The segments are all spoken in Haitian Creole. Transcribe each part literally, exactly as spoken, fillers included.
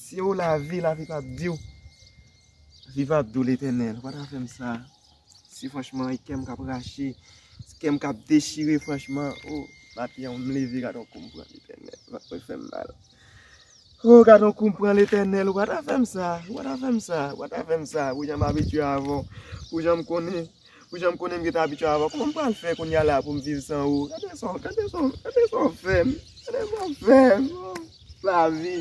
Si w lavi, lavi p ap di w. Lavi p ap di w, Letènèl, ou pa ta fè m sa. Si franchman, e kè m k ap rache, kè m k ap dechire, franchman, o, maten an, m leve, gade yon kou m pran, Letènèl, vant mwen fè m mal. O, gade yon kou m pran, Letènèl, ou pa ta fè m sa, ou pa ta fè m sa, ou pa ta fè m sa, pou jan m abitye avè w, pou jan m konnen, pou jan m konnen m gentan abitye avè w, kòman m pral fè kounye a la pou m viv san ou? Gade sa, gade sa, gade sa w fè m, gade sa w fè m, o, lavi.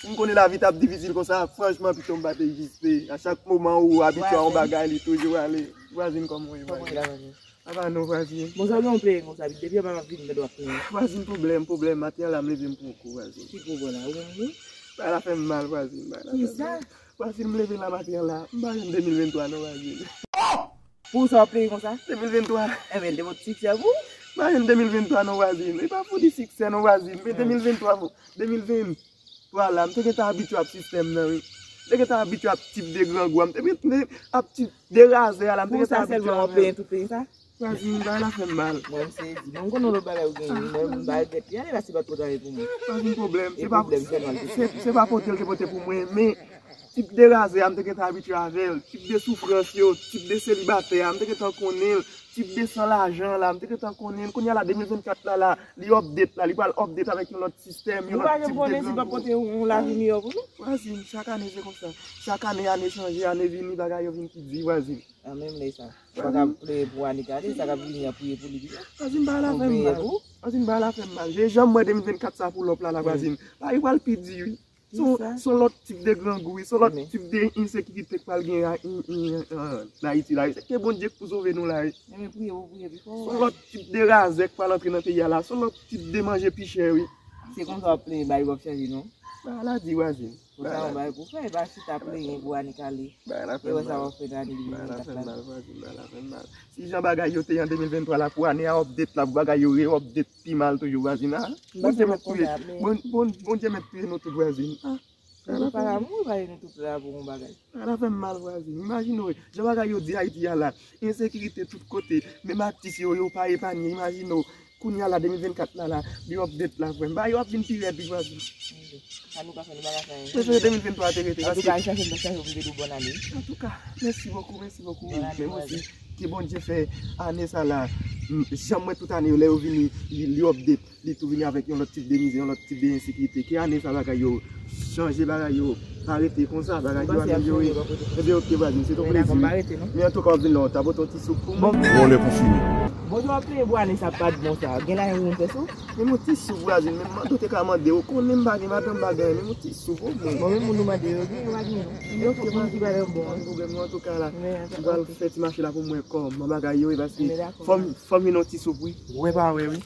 Si m konnen lavi t ap difisil konsa, franchman, pito m pa t egziste. A chak moman ou abitye a yon bagay, li toujou ale. Vwazin, kòman w ye, vwazin? Apa nou, vwazin? Bon, sa w gen yon pleye konsa, depi yon bagay ap vini, tande w ap pleye. Vwazin, pwoblèm, pwoblèm, maten an la, m leve m pran yon kou, vwazin. Ki pwoblèm la? Ou gen yon kou? Bagay la fè m mal, vwazin, bagay la fè m mal. Kisa? Vwazin, m leve la maten an la, m pa jwenn de mil ventwa non, vwazin. Pou sa w ap pleye konsa? De mil ventwa. Enben, l te pot siksè pou ou? M pa jwenn de mil ventwa non, vwazin. E pa pou di siksè non, vwazin. Men de mil ventwa, de mil ventwa la, m te gentan abitye ap sistèm nan, wi. M te gentan abitye ap tip de grangou a. M te gentan ap tip de razè a la. M te gentan abitye avè l. Pou sa sèlman w ap plenyen tout peyi sa? Vwazin, bagay la fè m mal. Mwen, m sezi. Mwen, m konnen yon lòt bagay ou genyen. Mwen, m pa regrèt li. Ale la, se pa t pòtaje pou mwen. Vwazin, pwoblèm. Se pa, se, se pa pote l te pote pou mwen, men tip de razè a, m te gentan abitye avè l. Tip de soufrans yo, tip de selibatè a, m te gentan konnen l. Tip de san lajan la, m te gentan konnen l. Kounye a la, de mil vennkat la, la, li update la, li pral update avèk yon lòt sistèm, yon lòt tip de grangou. Nou pa janm konnen si l p ap pote yon, yon lavi miyò pou nou. Vwazin, chak ane se konsa. Chak ane, ane chanje, ane vini, bagay yo vin pi di, vwazin. An menm lè sa. Ou pa ka pleye pou ane k ale, sa k ap vini an, priye pou li pito. Vwazin, bagay la fè m mal. Vwazin, bagay la fè m mal. Jan m wè de mil vennkat sa pou lòp la, la, vwazin. Bagay yo pral pi di, wi. Se yon, se yon lòt tip de grangou, wi. Se yon lòt tip de ensekirite k pral gen a, en, en, en, an Ayiti la, wi. Se ke Bondye k pou sove nou la, wi. Enben, priye pou priye pi fò. Se yon lòt tip de razè k pral antre nan peyi a la. Se yon lòt tip de manje pi chè, wi. Se konsa w ap plenyen, bagay yo p ap chanje, non. Bagay la di, vwazin. Ou ta yon bagay pou fè, e pa chita plenyen pou ane k ale. Bagay la fè m mal. E wè sa w ap fè nan ane de mil vennkat la. Bagay la fè m mal, vwazin, bagay la fè m mal. Si jan bagay yo te ye an de mil venntwa la, pou ane a update la, pou bagay yo re-update pi mal toujou, vwazin, a. Bondye mèt touye, Bon-, Bon-, Bondye mèt touye nou tout, vwazin, a. Bagay la fè m mal. Bagay la fè m mal, vwazin. Imajine w, jan bagay yo di Ayiti a la, ensekirite tout kote, menm atis yo, yo pa epanye, imajine w, kounye a la, de mil vennkat la, la, li update la, vwè. Bagay yo ap vin pi rèd, wi, vwazin. Sa nou ka fè, nou pa ka fè anyen. Prefere de mil venntwa te rete, paske antouka, al chache m, chache m te di w bòn ane. Antouka, mèsi bokou, mèsi bokou. Bòn ane, vwazin. Ke Bondye fè ane sa la, m, jan m wè tout ane yo, lè yo vini, li, li update, li tou vini avèk yon lòt tip de mizè, yon lòt tip de ensekirite. Ke ane sa bagay yo chanje, bagay yo pa rete konsa, bagay yo amelyore. Enben, oke, vwazin, se yon plezi. Men antouka, w ap vin la, w ta pote yon ti soup pou mwen. Bon, lè konfime. Bon, jan w ap plenyen pou ane sa pa t bon sa. Gen lajan pou moun fè sou? Menm yon ti soup, vwazin, menm mande w te ka mande, ou konnen m pa gen madanm, m pa gen anyen, menm yon ti soup, o mwen. Bon, menm moun nou mande yo, gen yo pa gen, non. Gen tout moun ki pa gen bon. Pa gen pwoblèm, non, antouka la. M pral fè ti mache la pou m wè kòman bagay yo ye, paske fò m, fò m jwenn yon ti soup, wi. Wè pa wè, wi.